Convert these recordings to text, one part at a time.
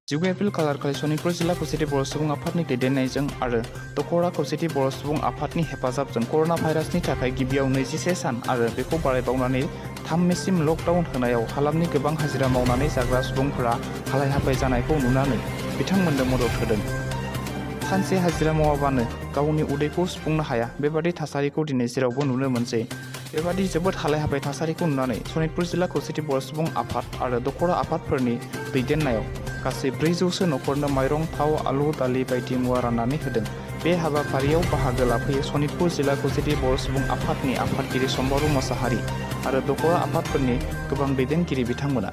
10 April खालार खालि सनितपुर जिल्ला खौसेथि बर' सुबुं आफादनि दैदेननायजों आरो दखरा खौसेथि बर' सुबुं आफादनि हेफाजाबजों कर'ना भाइरासनि थाखाय गिबियाव 21 सान आरो बेखौ बारायबावनानै 3 मेसिम लकडाउन होनायाव हालामनि गोबां हाजिरा मावनानै जाग्रा सुबुंफोरा हालाय हाफाय जानायखौ नुनानै बिथांमोननो मदद होदों। सानसे हाजिरा मावाबानो गावनि उदैखौ सुफुंनो हाया बेबादि थासारिखौ दिनै जेरावबो नुनो मोनसै। बेबादि जोबोद हालाय हाफाय थासारिखौ नुनानै सनितपुर जिल्ला खौसेथि बर' सुबुं आफाद आरो दखरा आफादफोरनि दैदेननायाव गासै 400 नखरनो माइरं, थाव, आलु, दालि बायदि मुवा राननानै होदों। बे हाबाफारियाव बाहागो लाफैयो सनितपुर जिल्ला खौसेथि बर' सुबुं आफादनि आफादगिरि सम्बारू मोसाहारि आरो दखरा आफादफोरनि गोबां दैदेनगिरि बिथांमोना।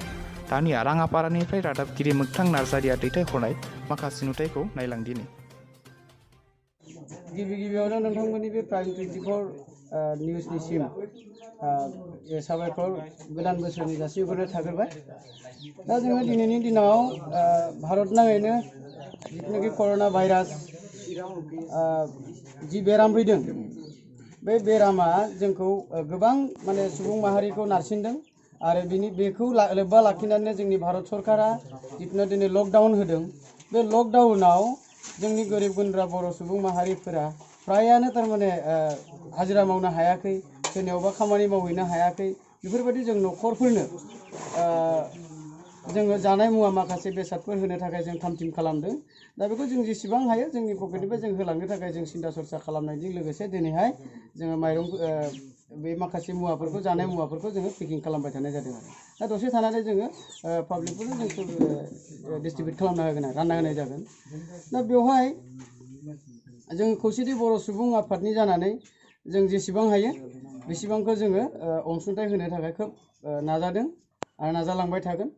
दानिया राङापारानिफ्राय रादाबगिरि मोगथां नार्जारिया दैथायहरनाय माखासे नुथायखौ नायलांदिनि। गिबियावनो नोंथांमोननि बे प्राइम 24 निउसनिसिम साबायखर गोदान बोसोरनि जासिहरनाय थाग्रोबाय। दा जोङो दिनैनि दिनाव भारत नाङैनो जिथुनाखि कर'ना भाइरास जि बेराम फैदों बे बेरामा जोंखौ गोबां माने सुबुं माहारिखौ नारसिनदों आरो बेखौ लोब्बा लाखिनानै जोंनि भारत सरकारा जिथुना दिनै लकडाउन होदों बे लकडाउनाव जोंनि गोरिब गुन्द्रा बर' सुबुं माहारिफोरा फ्रायानो थारमाने हाजिरा मावनो हायाखै, सोरनियावबा खामानि मावहैनो हायाखै। बेफोरबायदि जों न'खरफोरनो जोङो जानाय मुवा माखासे बेसादफोर होनो थाखाय जों थाम थिम खालामदों। दा बेखौ जों जेसेबां हायो जोंनि पकेटनिफ्राय जों होलांनो थाखाय जों सिन्था सरसा खालामनायजों लोगोसे दिनैहाय जोङो माइरं बे माखासे मुवाफोरखौ जानाय मुवाफोरखौ जोङो पेकिं खालामबाय थानाय जादों आरो दा दसे थानानै जोङो पाब्लिकफोरनो जों डिस्ट्रिबिउट खालामना होगोन आरो रानना होनाय जागोन। दा बेवहाय जों खौसेथि बर' सुबुं आफादनि जानानै जों जेसेबां हायो बेसेबांखौ जोङो अनसुंथाइ होनो थाखाय खोब नाजादों आरो नाजालांबाय थागोन।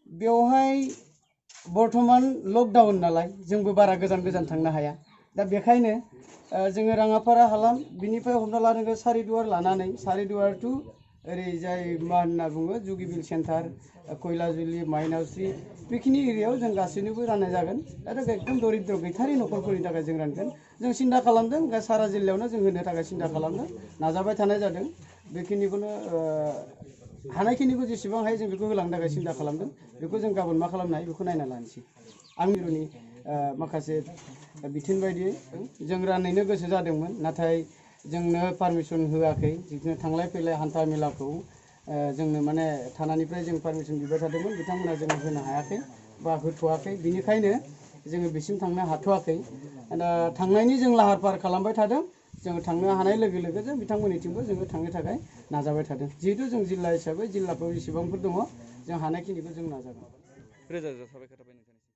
बेवहाय बर्थमान लकडाउन नालाय जोंबो बारा गोजान थांनो हाया। दा बेखायनो जोङो राङापारा हालाम बिनिफ्राय हमना ला नोङो सारिदुवार लानानै सारिदुवार टु ओरैजाय मा होनना बुङो जुगिबिल सेन्टार, खयलाजुलि, माइनावस्रि बेखिनि एरियायाव जों गासैनोबो राननाय जागोन। दा एकदम दरिद्र गैथारि न'खरफोरनि थाखाय जों रानगोन। जों सिन्था खालामदों सारा जिल्लायावनो जों होनो थाखाय सिन्था खालामदों, नाजाबाय थानाय जादों। बेखिनिखौनो हानायखिनिखौ जेसेबां हायो जों बेखौ होलांनो थाखाय सिन्था खालामदों। बेखौ जों गाबोन मा खालामनो हायो बेखौ नायना लानोसै। आंनि माखासे बिथोन बायदियै जों रानहैनो गोसो जादोंमोन, नाथाय जोंनो पारमिसन होआखै। जिखुनु थांलाय फैलाय हान्था मेलाखौ जोंनो माने थानानिफ्राय जों पारमिसन बिबाय थादोंमोन, बिथांमोना जोंनो होनो हायाखै बा होथ'वाखै। बिनिखायनो जोङो बिसिम थांनो हाथ'वाखै। दा थांनायनि जों लाहार फाहार खालामबाय थादों। जोङो थांनो हानाय लोगो लोगो जों बिथांमोननिथिंबो जोङो थांनो थाखाय नाजाबाय थादों। जिहेतु जों जिल्ला हिसाबै जिल्लाफ्राव जेसेबांफोर दङ जों हानायखिनिखौ जों नाजागोन। रोजा रोजा साबायखर थाबाय नोंथांनिसिम।